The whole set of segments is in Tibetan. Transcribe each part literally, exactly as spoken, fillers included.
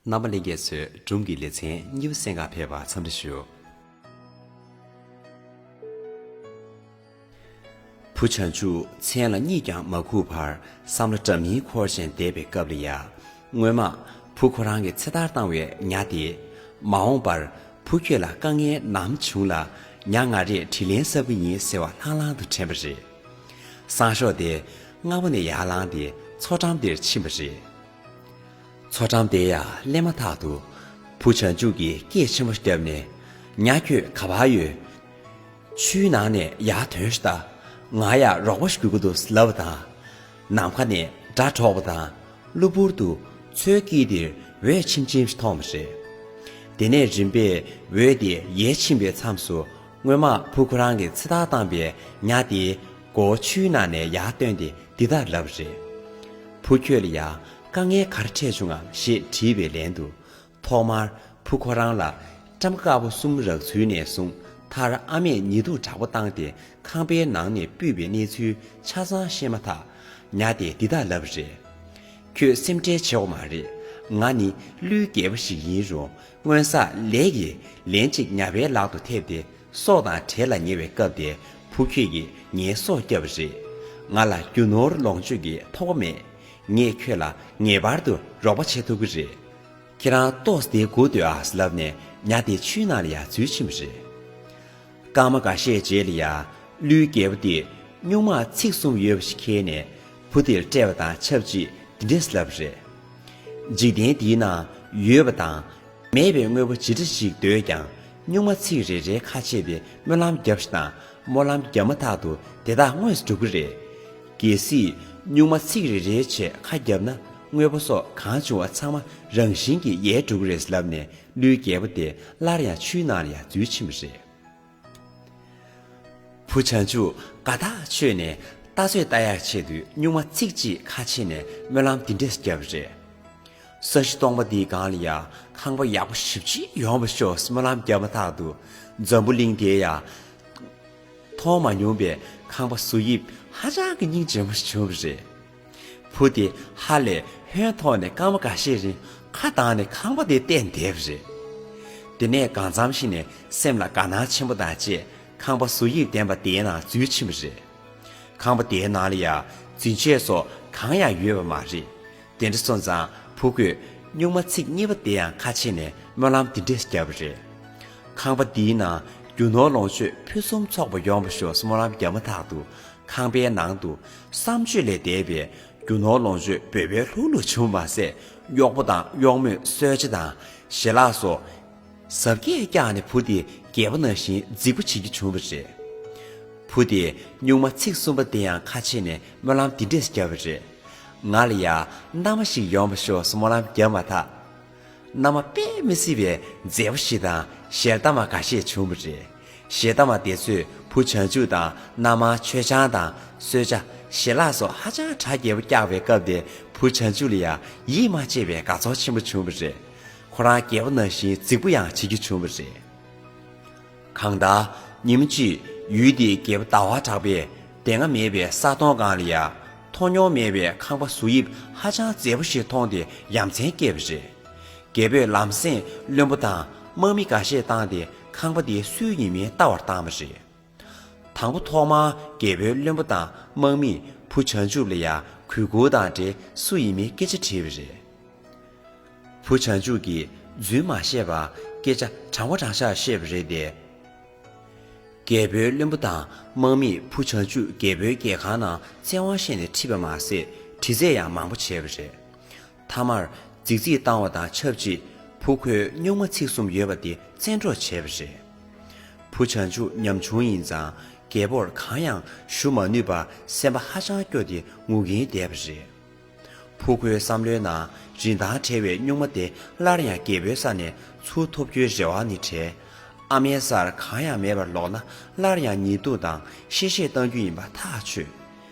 རྣམ་པ་ལྷན་རྒྱས་ཚོས་སྒྲུང་གི་ལེ་ཚན་གཉིས་པ་གསན་གར་ཕེབས་པར་འཚམས་འདྲི་ཞུ། བུ་བྱང་ཆུབ་མཚན་ལ་གཉིད་ཀྱང་མ་ཁུག་བར་བསམ་བློ་འདྲ་མིན་འཁོར་བཞིན་བསྡད་པའི་སྐབས་ལ་ཡ། སྔོན་མ་བུ་ཁོ་རང་གིས་ཚེ་ཐར་བཏང་བའི་ཉ་དེས། མ་འོངས་པར་བུ་ཁྱོད་ལ་དཀའ་ངལ་ནམ་བྱུང་ལ་ཉ་ང་རས་དྲིན་ལན་གསབ་ཀྱི་ཡིན་ཟེར་བ་ལྷང་ལྷང་དུ་དྲན་པ་རེད། སང་ཞོགས་དེ་སྔ་མོ་ནས་ཡར་ལངས་ཏེ་མཚོ་འགྲམ་དེར་ཕྱིན་པ་རེད། མཚོ་འགྲམ་དེ་ཡར་སླེབས་མ་ཐག་ཏུ། བུ་བྱང་ཆུབ་ཀྱིས་སྐད་ཆེན་པོ་བརྒྱབ་ནས། ཉ་ཁྱོད་ག་པར་ཡོད། ཆུའི་ནང་ནས་ཡར་ཐོན་ཤོག་ད། ང་ཡར་རོགས་པ་ཞིག་དགོས་ཀྱི་འདུག་ལབ་པ་དང་། ནམ་མཁའ་ནས་སྒྲ་སྒྲོག་པ་དང་། གློ་བུར་དུ་མཚོའི་དཀྱིལ་དེར་འོད་ཆེམ་ཆེམ་ཞིག་མཐོང་བ་རེད། དེ་ནས་རིམ་པས་འོད་དེ་ཡལ་ཕྱིན་པའི་མཚམས་སུ། སྔོན་མ་བུ་ཁོ་རང་གིས་ཚེ་ཐར་བཏང་པའི་ཉ་དེས་མགོ་བོ་ཆུའི་ནང་ནས་ཡར་བཏོན་ཏེ་འདི་ལྟར་ལབ་པ་རེད། བུ་ཁྱོད་ལ་ཡ་དཀའ་ངལ་ག་རེ་འཕྲད་བྱུང་ངམ་ཞེས་དྲིས་པའི་ལན་དུ། ཐོག་མར་བུ་ཁོ་རང་ལ་སྐྲ་དཀར་པོ་གསུམ་རག་ཚུལ་ནས་བཟུང་མཐར་ཨ་མས་ཉེས་འདུག་དྲག་པོ་བཏང་སྟེ་ཁང་པའི་ནང་ནས་སྤུད་པའི་གནས་ཚུལ་ཆ་ཚང་ཤེས་མ་ཐག་ཉ་དེས་འདི་ལྟར་ལབ་པ་རེད། ཁྱོད་སེམས་ཁྲལ་བྱེད་དགོས་མ་རེད། ང་ནི་ཀླུའི་རྒྱལ་པོ་ཞིག་ཡིན་རུང་སྔོན་བསགས་ལས་ཀྱི་ལན་གཅིག་ཉ་པའི་ལག་ཏུ་ཐེབས་ཏེ་སྲོག་དང་བྲལ་ལ་ཉེ་བའི་སྐབས་དེར་བུ་ཁྱོད་ཀྱིས་ངའི་སྲོག་བསྐྱབས་པ་རེད། ང་ལ་རྒྱུ་ནོར་ལོངས་སྤྱོད་ཀྱི་ཐོགས་པ་མེད། ངས་ཁྱོད་ལ་ངེས་པར་དུ་རོགས་པ་བྱེད་ཐུབ་ཀྱི་རེད། ཁྱེད་རང་ཏོག་ཙམ་དེ་སྒུག་སྡོད་ཨ་ལབ་ནས་ཉ་དེ་ཆུའི་ནང་ལ་ཡར་འཛུལ་ཕྱིན་པ་རེད། སྐར་མ་འགའ་ཤས་རྗེས་ལ་ཡ། ཀླུའི་རྒྱལ་པོ་དེས་སྨྱུག་མ་ཚིགས་གསུམ་ཡོད་པ་ཞིག་ཁྱེར་ནས་བུ་དེར་སྤྲད་པ་དང་ཆབས་ཅིག་འདི་འདྲས་ལབ་པ་རེད། འཇིག་རྟེན་འདིའི་ནང་ཡོད་པ་དང་མེད་པའི་དངོས་པོ་ཇི་འདྲ་ཞིག་འདོད་ཀྱང་སྨྱུག་མ་ཚིགས་རེ་རེའི་ཁ་ཕྱེས་ཏེ་སྨོན་ལམ་བརྒྱབ་ཤིག་དང་སྨོན་ལམ་བརྒྱབ་མ་ཐག་ཏུ་དེ་དག་དངོས་སུ་འགྲུབ་ཀྱི་རེད། གལ་སྲིད་སྨྱུག་མ་ཚིགས་རེ་རེའི་ཆེད་ཁ་བརྒྱབ་ན་དངོས་པོ་སོགས་གང་བྱུང་བ་ཚང་མ་རང་བཞིན་གྱིས་ཡལ་འགྲོ་གི་རེད་ལབ་ནས་ཀླུའི་རྒྱལ་པོ་དེ་སླར་ཡང་ཆུའི་ནང་ལ་ཡང་འཛུལ་ཕྱིན་པ་རེད། བུ་བྱང་ཆུབ་དགའ་ཐག་ཆོད་ནས་ལྟ་ཚོད་ལྟ་ཡག་ཆེད་དུ་སྨྱུག་མ་ཚིགས་གཅིག་ཁ་ཕྱེ་ནས་སྨོན་ལམ་འདི་འདྲས་བརྒྱབ་པ་རེད། ས་གཞི་སྟོང་པ་འདིའི་སྒང་ལ་ཡང་ཁང་པ་ཡག་པོ་ཞེ་པོ་ཅིག་ཡོང་བ་ཤོག་སྨོན་ལམ་བརྒྱབ་མ་ཐག་ཏུ་འཛམ་བུ་གླིང་དེའི་ཡང་མཐོང་མ་མྱོང་པའི་ཁང་པ་བཟོ་དབྱིབས་ཧ་ཅང་གི་སྙིང་རྗེ་མོ་ཞིག་བྱུང་བ་རེད། བུ་དེ་ཧ་ལས་ཧོན་ཐོག་ནས་སྐར་མ་འགའ་ཤས་རིང་ཁ་གདངས་ནས་ཁང་པ་དེ་བལྟས་བསྡད་པ་རེད། དེ་ནས་གང་འཚམ་ཞིག་ནས་སེམས་ལ་དགའ་སྣང་ཆེན་པོ་དང་བཅས་ཁང་པ་བཟོ་དབྱིབས་ལྡན་པ་དེའི་ནང་འཛུལ་ཕྱིན་པ་རེད། ཁང་པ་དེའི་ནང་ལ་ཡང་འཛིན་ཆས་སོགས་གང་ཡང་ཡོད་པ་མ་རེད། དེ་འདྲ་སོང་ཙང་བུ་ཁོས་སྨྱུག་མ་ཚིགས་གཉིས་པ་དེ་ཡང་ཁ་ཕྱེ་ནས་སྨོན་ལམ་འདི་འདྲས་བརྒྱབ་པ་རེད། ཁང་པ་འདིའི་ནང་རྒྱུ་ནོར་ལོངས་སྤྱོད་ཕུན་སུམ་ཚོགས་པ་ཡོང་བ་ཤོག་སྨོན་ལམ་བརྒྱབ་མ་ཐག་ཏུ་ཁང་པའི་ནང་དུ་བསམ་བརྗོད་ལས་འདས་པའི་རྒྱུ་ནོར་ལོངས་སྤྱོད་འབོལ་བོལ་ལྷུག་ལྷུག་བྱུང་བ་མ་ཟད་གཡོག་པོ་དང་གཡོག་མོས་གསོལ་ཇ་དང་ཞལ་ལག་སོགས་གཟབ་རྒྱས་བཀྱགས་ནས་བུ་དེ་རྒྱལ་པོ་ནང་བཞིན་རྫིག་པོ་བྱེད་རྒྱུ་བྱུང་བ་རེད། བུ་དེས་སྨྱུག་མ་ཚིགས་གསུམ་པ་དེ་ཡང་ཁ་ཕྱེ་ནས་སྨོན་ལམ་འདི་འདྲས་བརྒྱབ་པ་རེད། ང་ལ་ཡང་མནའ་མ་ཞིག་ཡོང་བ་ཤོག་སྨོན་ལམ་བརྒྱབ་མ་ཐག་མནའ་མ་དཔེ་མི་སྲིད་པའི་མཛེས་པོ་ཞིག་དང་ཞལ་ཏ་མ་འགའ་ཤས་བྱུང་བ་རེད། ཞལ་ཏ་མ་དེ་ཚོས་བུ་བྱང་ཆུབ་དང་མནའ་མར་མཆོད་ཆང་དང་གསོལ་ཇ་ཞལ་ལག་སོགས་ཧ་ཅང་གྲ་རྒྱས་པོ་བཀྱགས་པའི་སྐབས་དེ་བུ་བྱང་ཆུབ་ལ་ཡང་ཡིད་མ་ཆེས་པའི་དགའ་ཚོར་ཆེན་པོ་བྱུང་བ་རེད། ཁོ་རང་རྒྱལ་པོ་ནང་བཞིན་རྫིག་པོ་ཡང་བྱེད་རྒྱུ་བྱུང་བ་རེད། གང་ལྟར་ཉིན་མོ་གཅིག་ཡུལ་དེའི་རྒྱལ་པོ་ཟླ་བ་གྲགས་པས་དེ་སྔ་མེད་པའི་ས་དོང་སྒང་ལ་ཡང་མཐོང་མྱོང་མེད་པའི་ཁང་པ་བཟོ་དབྱིབས་ཧ་ཅང་མཛེས་པོ་ཞིག་མཐོང་སྟེ་ཡ་མཚན་སྐྱེས་པ་རེད། རྒྱལ་པོས་ལམ་སེང་བློན་པོ་དང་དམག་མི་འགའ་ཤས་བཏང་སྟེ་ཁང་པ་དེ་སུའི་ཡིན་མིན་བལྟ་བར་བཏང་བ་རེད། དང་པོ་ཐོག་མར་རྒྱལ་པོའི་བློན་པོ་དང་དམག་མིས་བུ་བྱང་ཆུབ་ལ་ཡང་གུས་བཀུར་དང་འབྲེལ་སུ་ཡིན་མིན་སྐད་ཆ་དྲིས་པ་རེད། བུ་བྱང་ཆུབ་ཀྱིས་རྫུན་མ་བཤད་པར་སྐད་ཆ་དྲང་པོ་དྲང་བཞག་བཤད་པ་རེད་དེ། རྒྱལ་པོའི་བློན་པོ་དང་དམག་མིས་བུ་བྱང་ཆུབ་རྒྱལ་པོའི་རྒྱལ་ཁང་ནང་བཙན་དབང་བཤད་ནས་ཁྲིད་པ་མ་ཟད་དྲི་རྩད་ཡང་མང་པོ་བྱས་པ་རེད། མཐའ་མར་རྫིག་རྫིག་བཏང་བ་དང་ཆབས་ཅིག་བུ་ཁོས་སྨྱུག་མ་ཚིགས་གསུམ་ཡོད་པ་དེ་བཙན་འཕྲོག་བྱས་པ་རེད། བུ་བྱང་ཆུབ་ཉམ་ཆུང་ཡིན་ཙང་རྒྱལ་པོར་གང་ཡང་ཞུ་མ་ནུས་པར་སེམས་པ་ཧ་ཅང་སྐྱོ་སྟེ་ངུ་གིན་བསྡད་པ་རེད། བུ་ཁོའི་བསམ་བློའི་ནང་རིན་ཐང་བྲལ་བའི་སྨྱུག་མ་དེ་སླར་ཡང་རྒྱལ་པོའི་ས་ནས་ཚུར་ཐོབ་རྒྱུའི་རེ་བ་ནི་བྲལ། ཨ་མའི་སར་གང་ཡང་མེད་པར་ལོག་ན་སླར་ཡང་ཉེས་འདུག་དང་གཤེ་གཤེ་གཏང་རྒྱུ་ཡིན་པ་ཐག་ཆོད།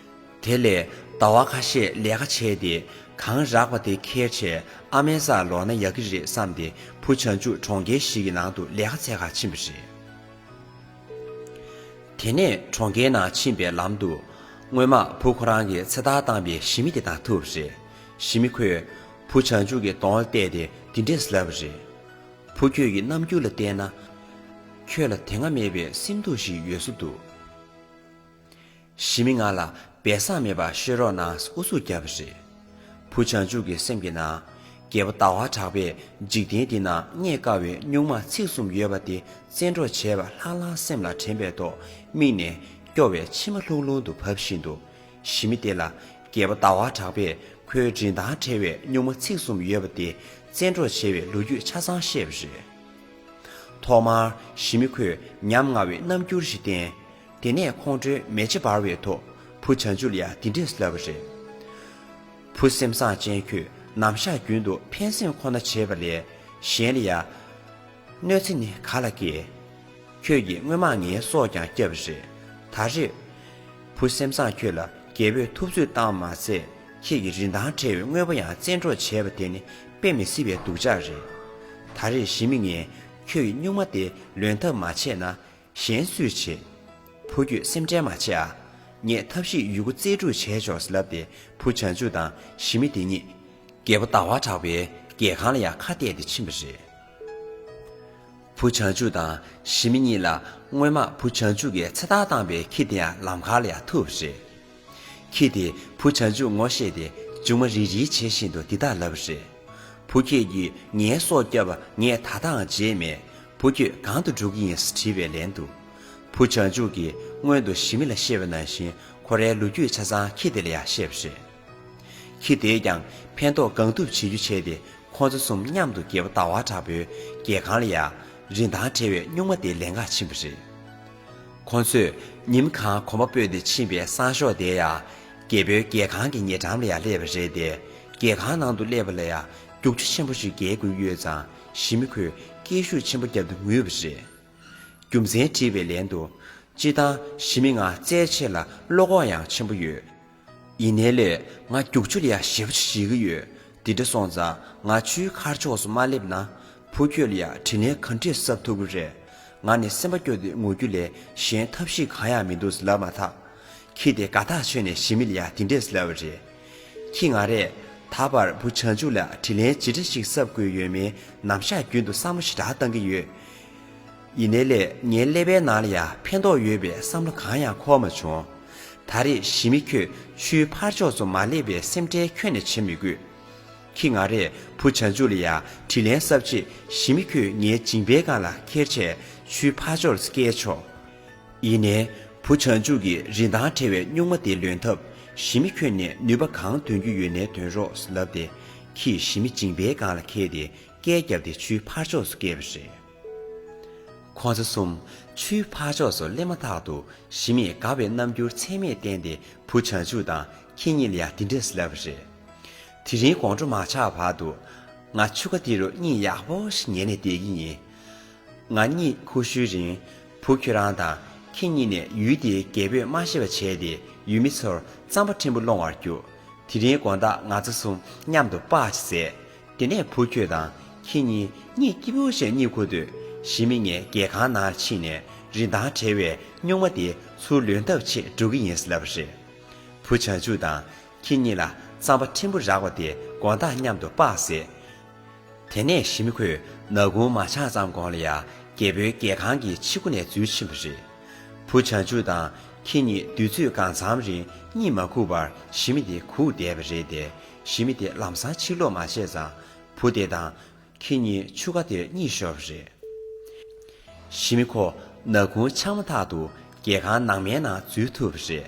དེ་ལས་ཟླ་བ་ཁ་ཤས་ལས་ཀ་བྱས་ཏེ་གང་རག་པ་དེ་ཁྱེར་བྱས་ཨ་མའི་སར་ལོག་ན་ཡག་གི་རེད་བསམས་ཏེ་བུ་བྱང་ཆུབ་གྲོང་ཁྱེར་ཞིག་གི་ནང་དུ་ལས་ཀ་འཚོལ་གར་ཕྱིན་པ་རེད། དེ་ནས་གྲོང་ཁྱེར་ནང་ཕྱིན་པའི་ལམ་དུ། སྔོན་མ་བུ་ཁོ་རང་གིས་ཚེ་ཐར་བཏང་པའི་ཞི་མི་དེ་དང་ཐུག་པ་རེད། ཞི་མི་ཁོས། བུ་བྱང་ཆུབ་ཀྱིས་གདོང་ལ་བལྟས་ཏེ་འདི་འདྲས་ལབ་པ་རེད། བུ་ཁྱོད་ཀྱི་རྣམ་འགྱུར་ལ་བལྟས་ན། ཁྱོད་ལ་དེ་སྔ་མེད་པའི་སེམས་སྡུག་ཞིག་ཡོད་བཟོ་འདུག་ཞི་མི་ང་ལ་སྦས་གསང་མེད་པར་ཤོད་རོགས་གནང་ཨུ་ཚུགས་བརྒྱབ་པ་རེད། བུ་བྱང་ཆུབ་ཀྱི་སེམས་ཀྱི་ནང་། རྒྱལ་པོ་ཟླ་བ་གྲགས་པས་འཇིག་རྟེན་འདི་ན་རྙེད་དཀའ་བའི་སྨྱུག་མ་ཚིག་གསུམ་ཡོད་པ་དེ་བཙན་འཕྲོག་བྱས་པ་ལྷང་ལྷང་སེམས་ལ་དྲན་པའི་ཐོག་མིག་ནས་སྐྱོ་བའི་མཆི་མ་ལྷུང་ལྷུང་དུ་བབས་བཞིན་དུ། ཞི་མི་དེ་ལ་རྒྱལ་པོ་ཟླ་བ་གྲགས་པས་ཁོའི་རིན་ཐང་བྲལ་བའི་སྨྱུག་མ་ཚིག་གསུམ་ཡོད་པ་དེ་བཙན་འཕྲོག་བྱས་པའི་ལོ་རྒྱུས་ཆ་ཚང་བཤད་པ་རེད། ཐོག་མར་ཞི་མི་ཁོས་ཉམ་ང་བའི་རྣམ་འགྱུར་ཞིག་བསྟན། དེ་ནས་ཁོང་ཁྲོའི་མེ་ལྕེ་འབར་བའི་ཐོག་བུ་བྱང་ཆུབ་ལ་ཡང་འདི་འདྲས་ལབ་པ་རེད། བུ་སེམས་བཟང་ཅན་ཁྱོད་ནམ་ཞག་རྒྱུན་དུ་ཕན་སེམས་ཁོ་ན་བྱེད་པ་ལས་གཞན་ལ་ཡང་གནོད་འཚེ་ནི་ག་ལ་སྐྱེལ། ཁྱོད་ཀྱིས་སྔོན་མ་ངའི་སྲོག་ཀྱང་བསྐྱབས་པ་རེད། ད་རེས། བུ་སེམས་བཟང་ཁྱོད་ལ་རྒྱལ་པོས་ཐུབ་ཚོད་བཏང་མ་ཚད་ཁྱེད་ཀྱི་རིན་ཐང་བྲལ་བའི་དངོས་པོ་ཡང་བཙན་འཕྲོག་བྱས་པ་དེ་ནི་དཔེ་མི་སྲིད་པའི་སྡུག་ཅག་རེད། ད་རེས་ཞི་མི་ངས་ཁྱོད་ཀྱི་སྨྱུག་མ་དེ་ལོན་ཐབས་མ་བྱས་ན་གཞན་སུས་བྱེད། བུ་ཁྱོད་སེམས་ཁྲལ་མ་བྱེད་ཨ། ངས་ཐབས་ཤེས་ཡོད་རྒུ་རྩལ་སྤྲུགས་བྱས་ཆོག་ལབ་སྟེ་བུ་བྱང་ཆུབ་དང་ཞི་མི་དེ་གཉིས། རྒྱལ་པོ་ཟླ་བ་གྲགས་པའི་རྒྱལ་ཁང་ལ་ཡང་ཁ་གཏད་དེ་ཕྱིན་པ་རེད། བུ་བྱང་ཆུབ་དང་ཞི་མི་གཉིས་ལ་སྔོན་མ་བུ་བྱང་ཆུབ་ཀྱིས་ཚེ་ཐར་བཏང་པའི་ཁྱི་དེ་ཡང་ལམ་ཁ་ལ་ཡང་ཐུག་པ་རེད། ཁྱི་དེས་བུ་བྱང་ཆུབ་ངོ་ཤེས་ཏེ་མཇུག་མ་རིལ་རིལ་བྱེད་བཞིན་དུ་འདི་ལྟར་ལབ་པ་རེད། བུ་ཁྱེད་ཀྱིས་ངའི་སྲོག་བསྐྱབས་པ་ངས་ད་ལྟའང་བརྗེད་མེད། བུ་ཁྱོད་གང་དུ་འགྲོ་གི་ཡིན་དྲིས་པའི་ལན་དུ། བུ་བྱང་ཆུབ་ཀྱིས་སྔོན་དུ་ཞི་མི་ལ་བཤད་པ་ནང་བཞིན་ཁོ་རའི་ལོ་རྒྱུས་ཆ་ཚང་ཁྱི་དེ་ལ་ཡང་བཤད་པ་རེད། ཁྱི་དེས་ཀྱང་ཕན་ཐོགས་གང་ཐུབ་བྱེད་རྒྱུ་བྱས་ཏེ། ཁོང་ཚོ་གསུམ་མཉམ་དུ་རྒྱལ་པོ་ཟླ་བ་གྲགས་པོའི་རྒྱལ་ཁང་ལ་ཡང་རིན་ཐང་བྲལ་བའི་སྨྱུག་མ་དེ་ལེན་ག་ཕྱིན་པ་རེད། ཁོང་ཚོས་ཉིན་གང་གོམ་པ་སྤོས་ཏེ་ཕྱིན་པའི་སང་ཞོགས་དེ་ཡང་རྒྱལ་པོའི་རྒྱལ་ཁང་གི་ཉེ་འགྲམ་ལ་ཡང་སླེབས་པ་རེད་དེ། རྒྱལ་ཁང་ནང་དུ་སླེབས་པ་ལ་ཡང་རྒྱུག་ཆུ་ཆེན་པོ་ཞིག་བརྒལ་དགོས་ཡོད་ཙང་ཞི་མི་ཁོས་སྐད་ཤུགས་ཆེན་པོ་བརྒྱབ་སྟེ་ངུས་པ་རེད། རྒྱུ་མཚན་དྲིས་པའི་ལན་དུ། སྤྱིར་བཏང་ཞི་མི་ང་རྩལ་ཆེ་ལ་བློ་ཁོག་ཡང་ཆེན་པོ་ཡོད། ཡིན་ནའི་ལས་ང་རྒྱུག་ཆུ་ལ་ཡང་ཞེ་པོ་ཅིག་ཞེད་ཀྱི་ཡོད། དེ་འདྲ་སོང་ཙང་ང་ཆུའི་ཁ་ཕྱོགས་སུ་མ་སླེབས་ན། བུ་ཁྱོད་ལ་ཡང་དྲིན་ལན་ག་འདྲས་གསབ་ཐུབ་ཀྱི་རེད། ང་ནི་སེམས་པ་སྐྱོ་སྟེ་ངུ་རྒྱུ་ལས་གཞན་ཐབས་ཤེས་གང་ཡང་མི་འདུག་ལབ་མ་ཐག་ཁྱི་དེ་དགའ་ཐག་ཆོད་ནས་ཞི་མི་ལ་ཡང་དེ་འདྲས་ལབ་པ་རེད། ཁྱི་ང་རས་ད་བར་བུ་བྱང་ཆུབ་ལ་དྲིན་ལན་ཇི་འདྲ་ཞིག་གསབ་དགོས་ཡོད་མེད་ནམ་ཞག་རྒྱུན་དུ་བསམ་བློ་ཞེ་དྲག་བཏང་གི་ཡོད། ཡིན་ནའི་ལས་ངའི་ཀླད་པའི་ནང་ལ་ཡང་ཕན་ཐོགས་ཡོད་པའི་བསམ་བློ་གང་ཡང་འཁོར་མ་བྱུང་། ད་རེས་ཞི་མི་ཁྱོད་ཆུའི་ཕར་ཕྱོགས་སུ་མ་སླེབས་པའི་སེམས་ཁྲལ་ཁྱོན་ནས་བྱེད་མི་དགོས། ཁྱི་ང་རས་བུ་བྱང་ཆུབ་ལ་ཡང་དྲིན་ལན་གསབ་ཆེད་ཞི་མི་ཁྱོད་ངའི་མཇིང་པའི་སྒང་ལ་ཁྱེར་བྱས་ཆུའི་ཕར་ཕྱོགས་སུ་བསྐྱལ་ཆོག་ཡིན་ནའི་བུ་བྱང་ཆུབ་ཀྱིས་རིན་ཐང་བྲལ་བའི་སྨྱུག་མ་དེ་ལོན་ཐབས་ཞི་མི་ཁྱོད་ནས་ནུས་པ་གང་འདོན་རྒྱུ་ཡོད་ནའི་འདོན་རོགས་ལབ་སྟེ་ཁྱིས་ཞི་མི་མཇིང་པའི་སྒང་ལ་ཁྱེར་ཏེ་སྐད་བརྒྱབ་སྟེ་ཆུའི་ཕར་ཕྱོགས་སུ་བསྐྱལ་བ་རེད། ཁོང་ཚོ་གསུམ་ཆུའི་ཕར་ཕྱོགས་སུ་སླེབས་མ་ཐག་ཏུ་ཞི་མིས་དགའ་བའི་རྣམ་འགྱུར་ཚད་མེད་བསྟན་ཏེ་བུ་བྱང་ཆུབ་དང་ཁྱེད་གཉིས་ལ་ཡང་འདི་འདྲས་ལབ་པ་རེད། དེ་རིང་དགོང་དྲོ་མ་ཆགས་བར་དུ་ང་ཆུ་ཁ་དེ་རུ་གཉིད་ཡག་པོ་ཞིག་ཉལ་ནས་བསྡད་ཀྱི་ཡིན། ང་གཉིད་ཁུག་ཤུལ་རིང་བུ་ཁྱོད་རང་དང་ཁྱེད་གཉིས་ནས་ཡུལ་དེའི་རྒྱལ་པོས་མ་ཤེས་པ་བྱས་ཏེ་ཡུལ་མི་ཚོར་རྩམ་པ་ཕྲན་བུ་སློང་བར་རྒྱུགས། དེ་རིང་དགོང་དག་ང་ཚོ་གསུམ་མཉམ་དུ་སྤགས་ཤིག་ཟས། དེ་ནས་བུ་ཁྱོད་དང་ཁྱེད་གཉིས་གཉིད་སྐྱིད་པོ་ཞིག་གཉིད་ཁུག་དུས་ཞི་མི་ངས་རྒྱལ་ཁང་ནང་ལ་ཕྱིན་ནས་རིན་ཐང་བྲལ་བའི་སྨྱུག་མ་དེ་ཚུར་ལོན་ཐབས་ཆེད་འགྲོ་གི་ཡིན་ལབ་པ་རེད། བུ་བྱང་ཆུབ་དང་ཁྱེད་གཉིས་ལ་རྩམ་པ་ཕྲན་བུ་རག་པ་དེ་དགོང་དག་མཉམ་དུ་སྤགས་ཟས། དེ་ནས་ཞི་མི་ཁོས་ནག་ཁུང་མ་ཆགས་ཙམ་གོང་ལ་ཡང་རྒྱལ་པོའི་རྒྱལ་ཁང་གི་ཕྱི་སྒོ་ནས་འཛུལ་ཕྱིན་པ་རེད། བུ་བྱང་ཆུབ་དང་ཁྱེད་གཉིས་དུས་ཚོད་གང་འཚམ་རིང་གཉིད་མ་ཁུག་པར་ཞི་མི་དེ་སྒུག་བསྡད་པ་རེད་དེ། ཞི་མི་དེ་ལམ་སང་ཕྱིར་ལོག་མ་བྱས་ཙང་བུ་དེ་དང་ཁྱེད་གཉིས་ཆུ་ཁ་དེར་གཉིད་ཤོར་བ་རེད། ཞི་མི་ཁོ་ནག་ཁུང་ཆགས་མ་ཐག་ཏུ་རྒྱལ་ཁང་ནང་མའི་ནང་འཛུལ་ཐུབ་པ་རེད།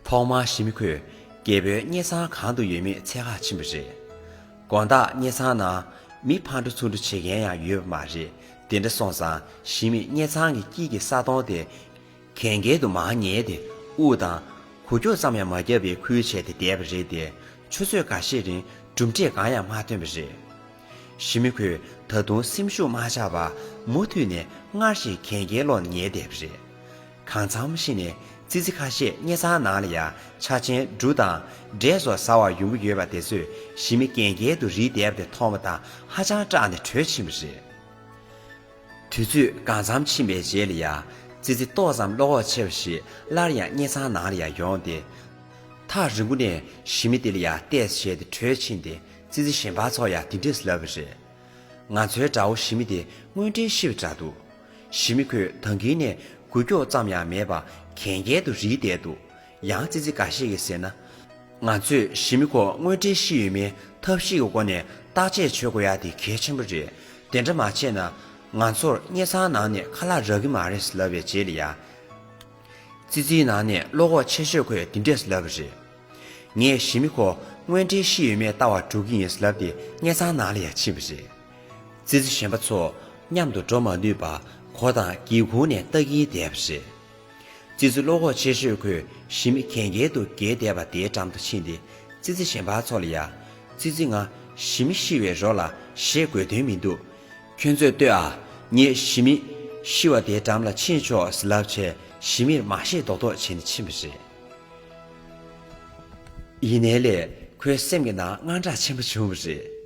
ཐོག་མར་ཞི་མི་ཁོས་རྒྱལ་པོའི་དངུལ་ཚང་གང་དུ་ཡོད་མེད་འཚོལ་གར་ཕྱིན་པ་རེད། དགོང་དག་དངུལ་ཚང་ནང་མི་ཕར་འགྲོ་ཚུར་འགྲོ་བྱེད་མཁན་ཡང་ཡོད་པ་མ་རེད། དེ་འདྲ་སོང་ཙང་ཞི་མིས་དངུལ་ཚང་གི་དཀྱིལ་གྱི་ས་དོང་དེ་གན་རྐྱལ་དུ་མར་ཉལ་ཏེ་དབུགས་དང་གོ་ཁྱོག་ཙམ་ཡང་མ་བརྒྱབ་པའི་ཁུལ་བྱས་ཏེ་བསྡད་པ་རེད་དེ། ཆུ་ཚོད་འགའ་ཤས་རིང་གྲུབ་འབྲས་གང་ཡང་མ་ཐོན་པ་རེད། ཞི་མི་ཁོས་ད་དུང་སེམས་ཤུགས་མ་ཆག་པར་མུ་མཐུད་ནས་སྔར་བཞིན་གན་རྐྱལ་སློག་ཉལ་བསྡད་པ་རེད། གང་འཚམ་ཞིག་ནས་ཙི་ཙི་ཁ་ཤས་དངུལ་ཚང་ནང་ལ་ཡང་ཆ་ཆེན་འབྲུ་དང་འབྲས་སོགས་ཟ་བར་ཡོང་གི་ཡོད་པ་དེ་ཚོས་ཞི་མི་གན་རྐྱལ་དུ་རིལ་བསྡད་པ་དེ་མཐོང་བ་དང་ཧ་ཅང་སྐྲག་ནས་བྲོས་ཕྱིན་པ་རེད། དུས་ཚོད་གང་འཚམ་ཕྱིན་པའི་རྗེས་ལ་ཡང་ཙི་ཙི་ཏོག་ཙམ་བློ་ཁོག་ཆེ་བ་ཞིག་སླར་ཡང་དངུལ་ཚང་ནང་ལ་ཡང་ཡོང་སྟེ། ཐག་རིང་པོ་ནས་ཞི་མི་དེ་ལ་ཡང་བལྟས་བྱས་ཏེ་བྲོས་ཕྱིན་ཏེ། ཙི་ཙི་གཞན་པ་ཚོ་ཡང་དེ་འདྲས་ལབ་པ་རེད། ང་ཚོའི་དགྲ་བོ་ཞི་མི་དེ་དངོས་འབྲེལ་ཤི་བའི་འདྲ་འདུག་ཞི་མི་ཁོས་ད་གིན་ནས་འགུལ་སྐྱོད་ཙམ་ཡང་མེད་པར་གན་རྐྱལ་དུ་རིལ་བསྡད་འདུག་ཡང་ཙི་ཙི་འགའ་ཤས་ཀྱིས་ཟེར་ན། ང་ཚོས་ཞི་མི་ཁོ་དངོས་འབྲེལ་ཤི་ཡོད་མེད་ཐབས་ཤེས་ཀྱི་སྒོ་ནས་བརྟག་དཔྱད་བྱེད་དགོས་ཡ་དེ་གལ་ཆེན་པོ་རེད། དེ་འདྲ་མ་བྱས་ན་ང་ཚོར་དངུལ་ཁང་ནང་ནས་ཁ་ལག་རག་གི་མ་རེད་ལབ་པའི་རྗེས་ལ་ཡ། ཙི་ཙིའི་ནང་ནས་བློ་ཁོག་ཆེ་ཤོས་ཁོས་འདི་འདྲས་ལབ་པ་རེད། ངས་ཞི་མི་ཁོ་དངོས་འབྲེལ་ཤི་ཡོད་མེད་ལྟ་བར་འགྲོ་གི་ཡིན་ལབ་སྟེ་དངུལ་ཁང་ནང་ལ་ཡང་ཕྱིན་པ་རེད། ཙི་ཙི་གཞན་པ་ཚོ་མཉམ་དུ་འགྲོ་མ་ནུས་པར་ཁོ་དང་སྒེའུ་ཁུང་ནས་ལྟ་གིན་བསྡད་པ་རེད། ཙི་ཙི་བློ་ཁོག་ཆེ་ཤོས་ཁོས་ཞི་མི་གན་རྐྱལ་དུ་བརྒལ་བསྡད་པ་དེའི་འགྲམ་དུ་ཕྱིན་ཏེ་ཙི་ཙི་གཞན་པ་ཚོ་ལ་ཡ། ཙི་ཙི་ང་ཞི་མི་ཤི་བའི་རོ་ལ་ཞེད་དགོས་དོན་མི་འདུག་ཁྱོད་ཚོས་ལྟོས་ཨ། ངས་ཞི་མི་ཤི་བ་དེའི་འགྲམ་ལ་ཕྱིན་ཆོག་ཟེར་ལབ་བྱས་ཞི་མིར་མ་ཤེས་རྡོག་རྡོག་བྱས་ནས་ཕྱིན་པ་རེད། ཡིན་ནའི་ལས་ཁོའི་སེམས་ཀྱི་ནང་དངངས་སྐྲག་ཆེན་པོ་བྱུང་བ་རེད།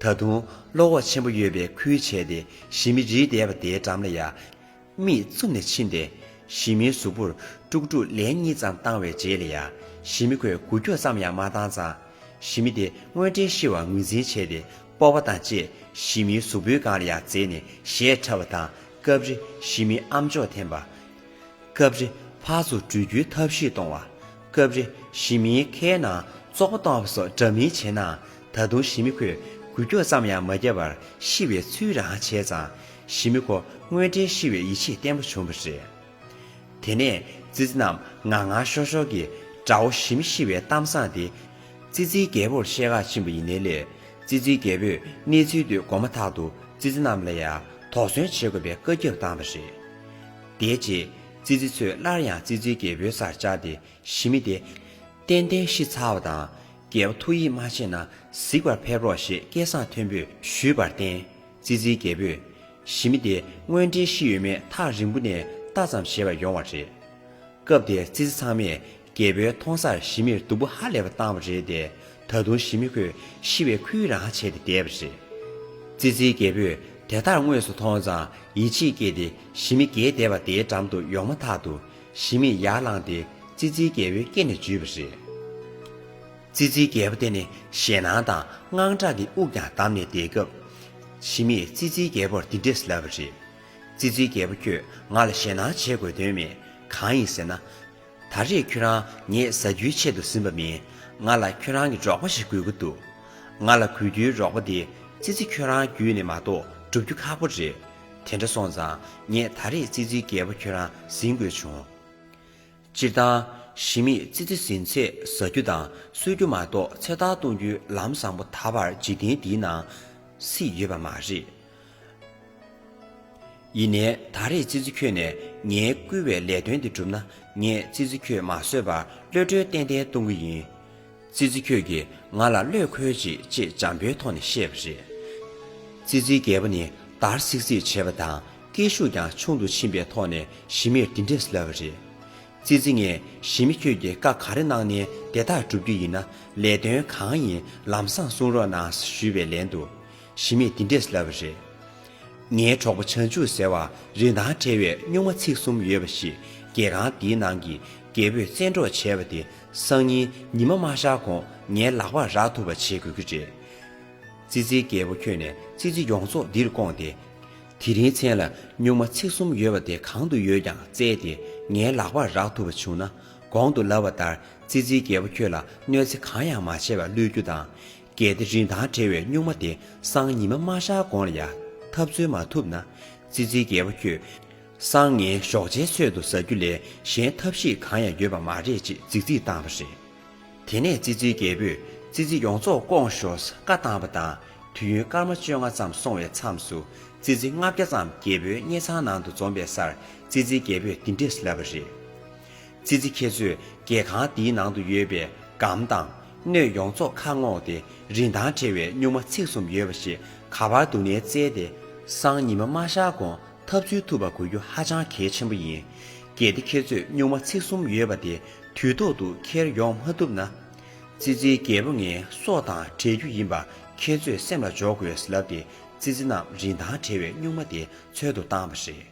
ད་དུང་བློ་ཁོག་ཆེན་པོ་ཡོད་པའི་ཁུལ་བྱས་ཏེ་ཞི་མི་རིལ་བསྡད་པ་དེའི་འགྲམ་ལ་ཡ། མིག་བཙུམ་ནས་ཕྱིན་ཏེ། ཞི་མིའི་གཟུགས་པོར་དཀྲུག་དཀྲུག་ལན་གཉིས་ཙམ་བཏང་བའི་རྗེས་ལ་ཡ། ཞི་མི་ཁོས་འགུལ་སྐྱོད་ཙམ་ཡང་མ་བཏང་ཙང་། ཞི་མི་དེ་དངོས་འབྲེལ་ཤི་བ་ངོས་འཛིན་བྱས་ཏེ་སྤོབས་པ་དང་བཅས་ཞི་མིའི་གཟུགས་པོའི་སྒང་ལ་ཡ་འཛེགས་ནས་གཞས་འཁྲབ་པ་དང་སྐབས་རེ་ཞི་མིའི་ཨམ་ཅོག་འཐེན་པ། སྐབས་རེ་ཕར་ཚུར་འགྲུལ་རྒྱུའི་ཐབས་ཤེས་གཏོང་བ། སྐབས་རེ་ཞི་མིའི་ཁའི་ནང་བཙོག་པ་གཏོང་བ་སོགས་འདྲ་མིན་བྱས་ནའང་ད་དུང་ཞི་མི་ཁོས་འགུལ་སྐྱོད་ཙམ་ཡང་མ་བརྒྱབ་པར་ཤི་བའི་ཚུལ་རང་བྱས་ཙང་ཞི་མི་ཁོ་དངོས་འབྲེལ་ཤི་བའི་ཡིད་ཆེས་བརྟན་པོ་བྱུང་བ་རེད། དེ་ནས་ཙི་ཙི་རྣམས་ངང་ངང་ཤོར་ཤོར་གྱིས་དགྲ་བོ་ཞི་མི་ཤི་བའི་གཏམ་བཟང་དེ་ཙི་ཙིའི་རྒྱལ་པོར་བཤད་ག་ཕྱིན་པ་ཡིན་ནའི་ལས་ཙི་ཙིའི་རྒྱལ་པོས་གནས་ཚུལ་དེ་གོ་མ་ཐག་ཏུ་ཙི་ཙི་རྣམས་ལ་ཡང་དོགས་ཟོན་བྱེད་དགོས་པའི་བཀའ་ཁྱབ་བཏང་བ་རེད། དེའི་རྗེས་ཙི་ཙི་ཚོས་སླར་ཡང་ཙི་ཙིའི་རྒྱལ་པོའི་སར་བཅར་ཏེ་ཞི་མི་དེ་ཏན་ཏན་ཤི་ཚར་བ་དང་རྒྱལ་པོ་ཐུགས་ཡིད་མ་ཆེས་ན་གཟིགས་པར་ཕེབས་རོགས་ཞེས་སྐད་གསང་མཐོན་པོས་ཞུས་པར་བརྟེན་ཙི་ཙིའི་རྒྱལ་པོས་ཞི་མི་དེ་དངོས་འབྲེལ་ཤི་ཡོད་མེད་ཐག་རིང་པོ་ནས་ལྟ་ཙམ་བྱས་པར་ཡོང་བ་རེད། སྐབས་དེར་ཙི་ཙི་ཚང་མས་རྒྱལ་པོའི་མཐོང་སར་ཞི་མིར་སྡུག་པོ་ཧ་ལས་པ་བཏང་བ་རེད་དེ། ད་དུང་ཞི་མི་ཁོས་ཤི་བའི་ཁུལ་རང་བྱས་ཏེ་བསྡད་པ་རེད། ཙི་ཙིའི་རྒྱལ་པོས་དེ་ལྟར་དངོས་སུ་མཐོང་ཙང་ཡིད་ཆེས་སྐྱེས་ཏེ་ཞི་མི་བརྒྱལ་བསྡད་པ་དེའི་འགྲམ་དུ་ཡོང་མ་ཐག་ཏུ་ཞི་མིས་ཡར་ལངས་ཏེ་ཙི་ཙིའི་རྒྱལ་པོའི་སྐེ་ནས་འཇུས་པ་རེད། ཙི་ཙིའི་རྒྱལ་པོ་དེ་ནི་ཞེད་སྣང་དང་དངངས་སྐྲག་གི་དབུགས་ཀྱང་བསྡམས་ནས་བསྡད་སྐབས། ཞི་མིས་ཙི་ཙིའི་རྒྱལ་པོར་འདི་འདྲས་ལབ་པ་རེད། ཙི་ཙིའི་རྒྱལ་པོ་ཁྱོད་ང་ལ་ཞེད་སྣང་བྱེད་དགོས་དོན་མེད། གང་ཡིན་ཟེར་ན། ད་རེས་ཁྱོད་རང་ངས་ཟ་རྒྱུའི་ཆེད་དུ་ཟིན་པ་མིན། ང་ལ་ཁྱོད་རང་གི་རོགས་པ་ཞིག་དགོས་ཀྱི་འདུག་ང་ལ་དགོས་རྒྱུའི་རོགས་པ་དེ་ཙི་ཙི་ཁྱོད་རང་བརྒྱུད་ནས་མ་གཏོགས་སྒྲུབ་རྒྱུ་ཁག་པོ་རེད། དེ་འདྲ་སོང་ཙང་ངས་ད་རེས་ཙི་ཙིའི་རྒྱལ་པོ་ཁྱོད་རང་ཟིན་དགོས་བྱུང་། སྤྱིར་བཏང་། ཞི་མིས་ཙི་ཙི་ཟིན་ཚེ་ཟ་རྒྱུ་དང་གསོད་རྒྱུ་མ་གཏོགས་ཚེ་ཐར་གཏོང་རྒྱུའི་ལམ་བཟང་པོ་ད་བར་འཇིག་རྟེན་འདིའི་ནང་སྲིད་ཡོད་པ་མ་རེད། ཡིན་ནའི་ད་རེས་ཙི་ཙི་ཁྱོད་ནས་ངའི་བསྐུལ་བའི་ལས་དོན་འདི་བསྒྲུབས་ན་ངས་ཙི་ཙི་ཁྱོད་མ་གསོད་པར་གློད་གྲོལ་ཏན་ཏན་གཏོང་གི་ཡིན། ཙི་ཙི་ཁྱོད་ཀྱིས་ང་ལ་བློས་འཁོལ་ཅིག་ཅེས་འཇམ་པོའི་ཐོག་ནས་བཤད་པ་རེད། ཙི་ཙིའི་རྒྱལ་པོ་ནི་འདར་སིག་སིག་བྱེད་པ་དང་སྐད་ཤུགས་ཀྱང་ཆུང་དུ་ཕྱིན་པའི་ཐོག་ནས་ཞི་མིར་འདི་འདྲས་ལབ་པ་རེད། ཙི་ཙི་ངས་ཞི་མི་ཁྱོད་ཀྱིས་བཀའ་ག་རེ་གནང་ནའི་དེ་དག་བསྒྲུབ་རྒྱུ་ཡིན་ན་ལས་དོན་གང་ཡིན་ལམ་སང་གསུང་རོགས་གནང་ཞུས་པའི་ལན་དུ། ཞི་མིས་འདི་འདྲས་ལབ་པ་རེད། ངའི་གྲོགས་པོ་བྱང་ཆུབ་ཟེར་བ་རིན་ཐང་བྲལ་བའི་སྨྱུག་མ་ཚིགས་གསུམ་ཡོད་པ་ཞིག་རྒྱལ་ཁང་འདིའི་ནང་གི་རྒྱལ་པོས་བཙན་འཕྲོག་བྱས་པ་དེ་སང་ཉིན་ཉི་མ་མ་ཤར་གོང་ངའི་ལག་པར་རག་ཐུབ་པ་བྱེད་དགོས་ཀྱི་རེད། ཙི་ཙིའི་རྒྱལ་པོ་ཁྱོད་ནས་ཙི་ཙི་ཡོངས་རྫོགས་འདིར་བསྐོངས་ཏེ། དེ་རིང་མཚན་ལ་སྨྱུག་མ་ཚིགས་གསུམ་ཡོད་པ་དེ་གང་དུ་ཡོད་ཀྱང་བཙལ་ཏེ་ངའི་ལག་པར་རག་ཐུབ་པ་བྱུང་ན། གོང་དུ་ལབ་པ་ལྟར་ཙི་ཙིའི་རྒྱལ་པོ་ཁྱོད་ལ་གནོད་འཚེ་གང་ཡང་མ་བྱས་པར་བློས་རྒྱུ་དང་། གལ་ཏེ་རིན་ཐང་བྲལ་བའི་སྨྱུག་མ་དེ་སང་ཉི་མ་མ་ཤར་གོང་ལ་ཡང་ཐབས་འཚོལ་མ་ཐུབ་ན། ཙི་ཙིའི་རྒྱལ་པོ་ཁྱོད། སང་ངའི་ཞོགས་ཇའི་ཚོད་དུ་ཟ་རྒྱུ་ལས་གཞན་ཐབས་ཤེས་གང་ཡང་ཡོད་པ་མ་རེད་ཅེས་རྫིག་རྫིག་བཏང་བ་རེད། དེ་ནས་ཙི་ཙིའི་རྒྱལ་པོས་ཙི་ཙི་ཡོངས་རྫོགས་བསྐོངས་ཤོག་བཀའ་བཏང་བ་དང་། དུས་ཡུན་སྐར་མ་བཅོ་ལྔ་ཙམ་སོང་བའི་མཚམས་སུ་ཙི་ཙི་ལྔ་བརྒྱ་ཙམ་རྒྱལ་པོའི་དངུལ་ཁང་ནང་དུ་འཛོམས་པའི་སར་ཙི་ཙིའི་རྒྱལ་པོས་འདི་འདྲས་ལབ་པ་རེད། ཙི་ཙི་ཁྱེད་ཚོས་རྒྱལ་ཁང་འདིའི་ནང་དུ་ཡོད་པའི་སྒམ་དང་སྣོད་ཡོངས་རྫོགས་ཁ་སྔོག་སྟེ་རིན་ཐང་བྲལ་བའི་སྨྱུག་མ་ཚིགས་གསུམ་ཡོད་པ་ཞིག་ག་པར་འདུག་ནའི་བཙལ་ཏེ་སང་ཉི་མ་མ་ཤར་གོང་ཐབས་འཚོལ་ཐུབ་པ་དགོས་རྒྱུ་ཧ་ཅང་གལ་ཆེན་པོ་ཡིན། གལ་ཏེ་ཁྱེད་ཚོས་སྨྱུག་མ་ཚིགས་གསུམ་ཡོད་པ་དེ་དུས་ཐོག་ཏུ་ཁྱེར་ཡོང་མ་ཐུབ་ན། ཙི་ཙིའི་རྒྱལ་པོ་ངའི་སྲོག་དང་བྲལ་རྒྱུ་ཡིན་པ་ཁྱེད་ཚོས་སེམས་ལ་འཇོག་དགོས་ལབ་སྟེ་ཙི་ཙི་རྣམས་རིན་ཐང་བྲལ་བའི་སྨྱུག་མ་དེ་འཚོལ་དུ་བཏང་བ་རེད།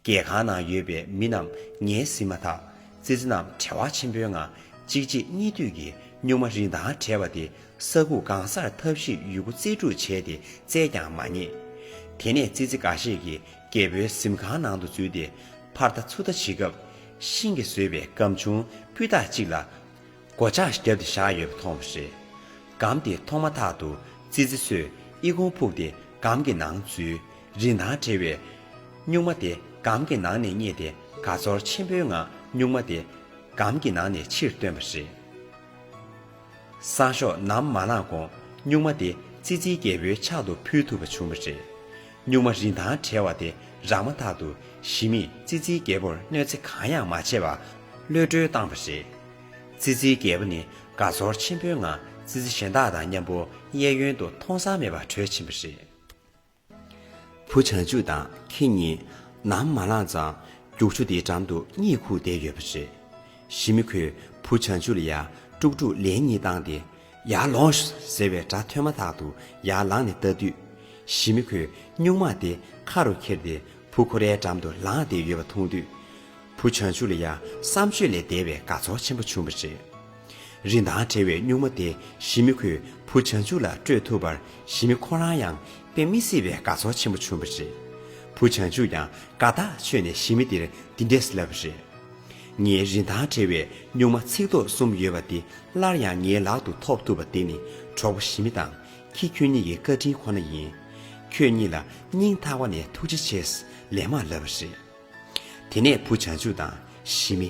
རྒྱལ་ཁང་ནང་ཡོད་པའི་མི་རྣམས་ངས་ཟིན་མ་ཐག་ཙི་ཙི་རྣམས་བྲེལ་བ་ཆེན་པོའི་ངང་གཅིག་རྗེས་གཉིས་མཐུད་ཀྱིས་ སྨྱུག་མ་རིན་ཐང་བྲལ་བ་དེ་ས་ཁུག་གང་སར་ཐབས་ཤེས་ཡོད་རྒུ་རྩིས་སྤྲོད་བྱས་ཏེ་བཙལ་ཀྱང་མ་རྙེད། དེ་ནས་ཙི་ཙི་འགའ་ཤས་ཀྱིས་རྒྱལ་པོའི་གཟིམ་ཁང་ནང་དུ་འཛུལ་ཏེ་ཕར་ལྟ་ཚུར་ལྟ་བྱེད་སྐབས། ཤིང་གིས་བཟོས་པའི་སྒམ་ཆུང་སྤུས་དག་ཅིག་ལ་སྒོ་ལྕགས་བརྒྱབ་སྟེ་བཞག་ཡོད་པ་མཐོང་བ་རེད། སྒམ་དེ་མཐོང་མ་ཐག་ཏུ་ཙི་ཙི་ཚོས་ཨི་ཁུང་ཕུབ་སྟེ་སྒམ་གྱི་ནང་འཛུལ། རིན་ཐང་བྲལ་བའི་སྨྱུག་མ་དེ་སྒམ་གྱི་ནང་ནས་རྙེད་དེ་དགའ་ཚོར་ཆེན་པོའི་ངང་སྨྱུག་མ་དེ་སྒམ་གྱི་ནང་ནས་ཕྱིར་བཏོན་པ་རེད། སང་ཞོགས་ནམ་མ་ལངས་གོང་སྨྱུག་མ་དེ་ཙི་ཙིའི་རྒྱལ་པོའི་ཕྱག་ཏུ་ཕུལ་ཐུབ་པ་བྱུང་བ་རེད། སྨྱུག་མ་རིན་ཐང་བྲལ་བ་དེ་རག་མ་ཐག་ཏུ་ཞི་མིས་ཙི་ཙིའི་རྒྱལ་པོར་གནོད་འཚེ་གང་ཡང་མ་བྱས་པར་གློད་གྲོལ་བཏང་བ་རེད། ཙི་ཙིའི་རྒྱལ་པོ་ནི་དགའ་ཚོར་ཆེན་པོའི་ངང་ཙི་ཙི་གཞན་དག་དང་མཉམ་པོ་གཡས་གཡོན་དུ་མཐོང་ས་མེད་པར་བྲོས་ཕྱིན་པ་རེད། བུ་བྱང་ཆུབ་དང་ཁྱེད་གཉིས་ནམ་མ་ལངས་ཙང་རྒྱུག་ཆུ་དེའི་འགྲམ་དུ་གཉིད་ཁུག་བསྡད་ཡོད་པ་རེད། ཞི་མི་ཁོས་བུ་བྱང་ཆུབ་ལ་ཡ་དཀྲུག་དཀྲུག་ལན་གཉིས་བཏང་སྟེ། ཡར་ལོངས་ཤོག་ཟེར་བའི་སྒྲ་ཐོས་མ་ཐག་ཏུ་ཡར་ལངས་ནས་ལྟ་དུས། ཞི་མི་ཁོས་སྨྱུག་མ་དེ་ཁ་རུ་འཁྱེར་ཏེ་བུ་ཁོ་རའི་འགྲམ་དུ་ལངས་བསྡད་ཡོད་པ་མཐོང་དུས། བུ་བྱང་ཆུབ་ལ་ཡ་བསམ་སྤྱོད་ལས་འདས་པའི་དགའ་ཚོར་ཆེན་པོ་བྱུང་བ་རེད། རིན་ཐང་བྲལ་བའི་སྨྱུག་མ་དེ་ཞི་མི་ཁོས་བུ་བྱང་ཆུབ་ལ་སྤྲོད་ཐུབ་པར་ཞི་མི་ཁོ་རང་ཡང་དཔེ་མི་སྲིད་པའི་དགའ་ཚོར་ཆེན་པོ་བྱུང་བ་རེད། བུ་བྱང་ཆུབ་ཀྱང་དགའ་ཐག་ཆོད་ནས་ཞི་མི་དེར་འདི་འདྲས་ལབ་པ་རེད། ངའི་རིན་ཐང་བྲལ་བའི་སྨྱུག་མ་ཚིགས་ཐོག་གསུམ་ཡོད་པ་དེ་སླར་ཡང་ངའི་ལག་ཏུ་ཐོབ་ཐུབ་པ་དེ་ནི་གྲོགས་པོ་ཞི་མི་དང་ཁྱེད་ཁྱོད་གཉིས་ཀྱི་བཀའ་དྲིན་ཁོ་ན་ཡིན། ཁྱོད་གཉིས་ལ་སྙིང་ཐག་པ་ནས་ཐུགས་རྗེ་ཆེ། ལན་མ་ལབ་པ་རེད། དེ་ནས་བུ་བྱང་ཆུབ་དང་ཞི་མི།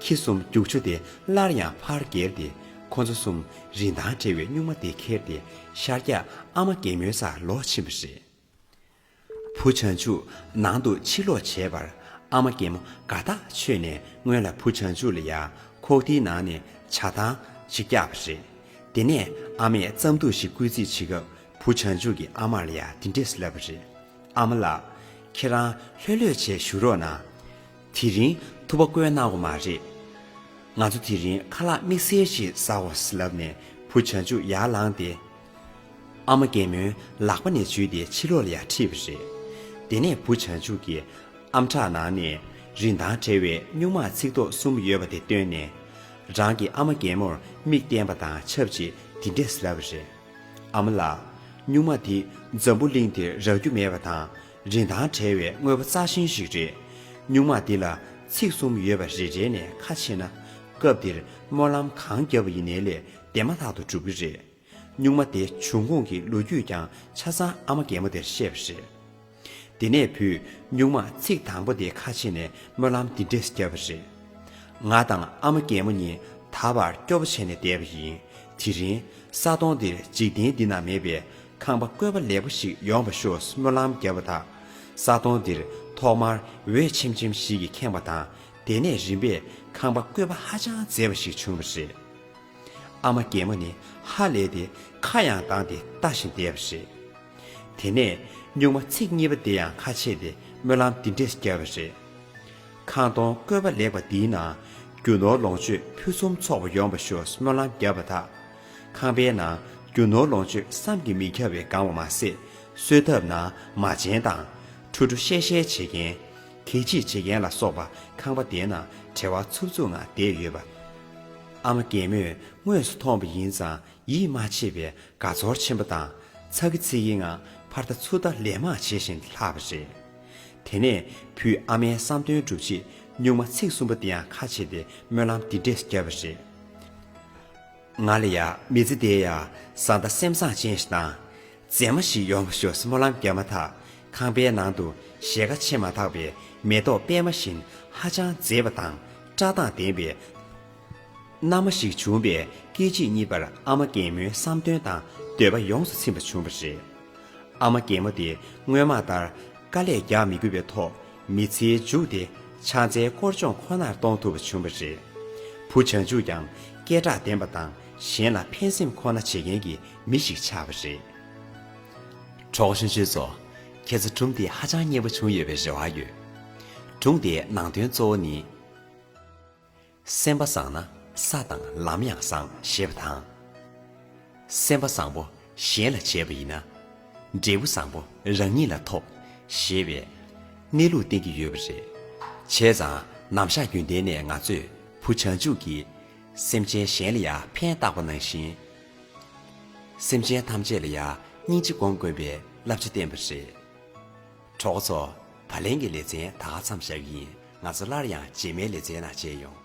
ཁྱི་གསུམ་རྒྱུག་ཆུ་དེ་སླར་ཡང་ཕར་བརྒལ་ཏེ་ཁོ་ཚོ་གསུམ་རིན་ཐང་བྲལ་བའི་སྨྱུག་མ་དེ་ཁྱེར་ཏེ་ཤར་རྒྱག་ཨ་མ་རྒན་མོའི་སར་ལོག་ཕྱིན་པ་རེད། བུ་བྱང་ཆུབ་ནང་དུ་ཕྱིར་ལོག་བྱས་པར་ཨ་མ་རྒན་མོ་དགའ་ཐག་ཆོད་ནས་སྔོན་ལ་བུ་བྱང་ཆུབ་ལ་ཡ་ཁོག་ཐིག་ནང་ནས་ཇ་ཐང་ཅིག་བཀྱགས་པ་རེད། དེ་ནས་ཨ་མས་རྩམ་ཐུག་ཞིག་སྐོལ་རྩིས་བྱེད་སྐབས། བུ་བྱང་ཆུབ་ཀྱིས་ཨ་མ་ལ་ཡ་འདི་འདྲས་ལབ་པ་རེད། ཨ་མ་ལགས། ཁྱེད་རང་ལྷོད་ལྷོད་བྱས་བཞུགས་རོགས་གནང་། དེ་རིང་ཐུག་པ་བསྐོལ་གནང་དགོས་མ་རེད། ང་ཚོ་དེ་རིང་ཁ་ལག་དམིགས་བསལ་ཞིག་ཟ་འོ་ལབ་ནས་བུ་བྱང་ཆུབ་ཡར་ལངས་ཏེ། ཨ་མ་རྒན་མོའི་ལག་པ་ནས་འཇུས་ཏེ་ཕྱི་ལོགས་ལ་ཡ་ཁྲིད་པ་རེད། དེ་ནས་བུ་བྱང་ཆུབ་ཀྱིས་ཨམ་ཕྲག་ནང་ནས་རིན་ཐང་བྲལ་བའི་སྨྱུག་མ་ཚིགས་ཐོག་གསུམ་ཡོད་པ་དེ་བཏོན་ནས། རང་གི་ཨ་མ་རྒན་མོར་མིག་བསྟན་པ་དང་ཆབས་ཅིག་འདི་འདྲས་ལབ་པ་རེད། ཨ་མ་ལགས། སྨྱུག་མ་འདི་འཛམ་བུ་གླིང་འདིར་རག་རྒྱུ་མེད་པ་དང་། རིན་ཐང་བྲལ་བའི་དངོས་པོ་རྩ་ཆེན་ཞིག་རེད། སྨྱུག་མ་འདི་ལ་ཚིགས་གསུམ་ཡོད་པ་རེ་རེ་ནས་ཁ་ཕྱེ་ན། སྐབས་འདིར་སྨོན་ལམ་གང་བརྒྱབ་པ་ཡིན་ནའི་ལས་བདེ་མ་ཐག་ཏུ་འགྲུབ་ཀྱི་རེད། སྨྱུག་མ་དེ་བྱུང་ཁུངས་ཀྱི་ལོ་རྒྱུས་ཀྱང་ཆ་ཚང་ཨ་མ་རྒན་མོ་དེར་བཤད་པ་རེད། དེ་ནས་བུས་སྨྱུག་མ་ཚིགས་དང་པོ་དེ་ཁ་ཕྱེ་ནས་སྨོན་ལམ་འདི་འདྲས་བརྒྱབ་པ་རེད། ང་དང་ཨ་མ་རྒན་མོ་གཉིས་ད་བར་སྐྱོ་པོ་བྱས་ནས་བསྡད་པ་ཡིན། དེ་རིང་ས་སྟོང་འདིར་འཇིག་རྟེན་འདི་ན་མེད་པའི་ཁང་པ་བཀོད་པ་ལེགས་པོ་ཞིག་ཡོང་བ་ཤོག་སྨོན་ལམ་བརྒྱབ་པ་དང་། ས་སྟོང་འདིར་ཐོག་མར་འོད་ཆེམ་ཆེམ་ཞིག་གིས་ཁེངས་པ་དང་། དེ་ནས་རིམ་པས་ཁང་པ་བཀོད་པ་ཧ་ཅང་མཛེས་པ་ཞིག་བྱུང་བ་རེད། ཨ་མ་རྒན་མོ་ནི་ཧ་ལས་ཏེ་ཁ་ཡང་བཏང་སྟེ་ལྟ་བཞིན་བསྡད་པ་རེད། དེ་ནས་སྨྱུག་མ་ཚིགས་གཉིས་པ་དེ་ཡང་ཁ་ཕྱེ་སྟེ་སྨོན་ལམ་འདི་འདྲས་བརྒྱབ་པ་རེད། ཁང་སྟོང་བཀོད་པ་ལེགས་པ་འདིའི་ནང་རྒྱུ་ནོར་ལོངས་སྤྱོད་ཕུན་སུམ་ཚོགས་པ་ཡོང་བ་ཤོག་སྨོན་ལམ་བརྒྱབ་པ་དག། ཁང་པའི་ནང་རྒྱུ་ནོར་ལོངས་སྤྱོད་བསམ་གྱིས་མི་ཁྱབ་པའི་གང་བ་མ་ཟད། གསོལ་ཐབ་ནང་མ་བྱན་དང་། ཁྲུ་ཁྲུ་བཤལ་བཤལ་བྱེད་མཁན། གད་ཕྱིས་བྱེད་མཁན་ལ་སོགས་པ་ཁང་པ་དེའི་ནང་བྲེལ་བ་འཚུབ་འཚུབ་ངང་བསྡད་ཡོད་པ། ཨ་མ་རྒན་མོས་དངོས་སུ་མཐོང་བ་ཡིན་ཙང་ཡིད་མ་ཆེས་པའི་དགའ་ཚོར་ཆེན་པོ་དང་ཚ་གི་ཚི་གི་ངང་ཕར་ལྟ་ཚུར་ལྟ་ལན་མང་བྱེད་བཞིན་ལྷག་པ་རེད། དེ་ནས་བུས་ཨ་མའི་བསམ་དོན་སྒྲུབ་ཆེད་སྨྱུག་མ་ཚིགས་གསུམ་པ་དེ་ཡང་ཁ་ཕྱེ་སྟེ་སྨོན་ལམ་འདི་འདྲས་བརྒྱབ་པ་རེད། ང་ལ་ཡ་མི་ཚེ་འདི་ཡ་བཟའ་ཟླ་སེམས་བཟང་ཅན་ཞིག་དང་། མཛེས་མ་ཞིག་ཡོང་བ་ཤོག་སྨོན་ལམ་བརྒྱབ་མ་ཐག་ཁང་པའི་ནང་དུ་ཞལ་ཁ་ཕྱེ་མ་ཐག་པའི་མེ་ཏོག་པད་མ་བཞིན་ཧ་ཅང་མཛེས་པ་དང་བཀྲག་མདངས་ལྡན་པའི་མནའ་མ་ཞིག་བྱུང་བས་སྐད་ཅིག་གཉིས་པར་ཨ་མ་རྒན་མོའི་བསམ་དོན་དང་འདོད་པ་ཡོངས་སུ་ཚིམ་པ་བྱུང་བ་རེད། ཨ་མ་རྒན་མོ་དེ་སྔོན་མ་ལྟར་དཀའ་ལས་རྒྱག་མི་དགོས་པའི་ཐོག་མི་ཚེའི་མཇུག་དེ་ཕྱག་འཚལ་སྐོར་སྦྱོང་ཁོ་ནར་གཏོང་ཐུབ་པ་བྱུང་བ་རེད། བུ་བྱང་ཆུབ་ཀྱང་སྐད་གྲགས་ལྡན་པ་དང་གཞན་ལ་ཕན་སེམས་ཁོ་ན་བྱེད་མཁན་གྱི་མི་ཞིག་ཆགས་པ་རེད། གྲོགས་ཆུང་ཆུང་ཚོ། ཁྱེད་ཚོ་སྒྲུང་འདི་ཧ་ཅང་སྙན་པོ་བྱུང་ཡོད་པའི་རེ་བ་ཡོད། སྒྲུང་འདིའི་ནང་དོན་གཙོ་བོ་ནི། སེམས་པ་བཟང་ན་ས་དང་ལམ་ཡང་བཟང་ཞེས་པ་དང་། སེམས་པ་བཟང་པོ་གཞན་ལ་བྱས་པ་ཡིན་ན། འབྲས་བུ་བཟང་པོ་རང་ཉིད་ལ་ཐོབ་ཞེས་པའི་གནས་ལུགས་བསྟན་གྱི་ཡོད་པ་རེད། བྱས་ཙང་ནམ་ཞག་རྒྱུན་ལྡན་ནས་ང་ཚོས་བུ་བྱང་ཆུབ་ཀྱི་ སེམས་ཅན་གཞན་ལ་ཡང་ཕན་བཏགས་པ་ནང་བཞིན། སེམས་ཅན་ཐམས་ཅད་ལ་ཡང་སྙིང་རྗེ་སྒོམ་དགོས་པའི་བསླབ་བྱ་བསྟན་པ་རེད། གྲོགས་པོ་ཚོ། ད་ལན་གྱི་ལེ་ཚན་ད་ག་མཚམས་བཞག་གི་ཡིན། ང་ཚོ་སླར་ཡང་རྗེས་མའི་ལེ་ཚན་ནང་མཇལ་ཡོང་།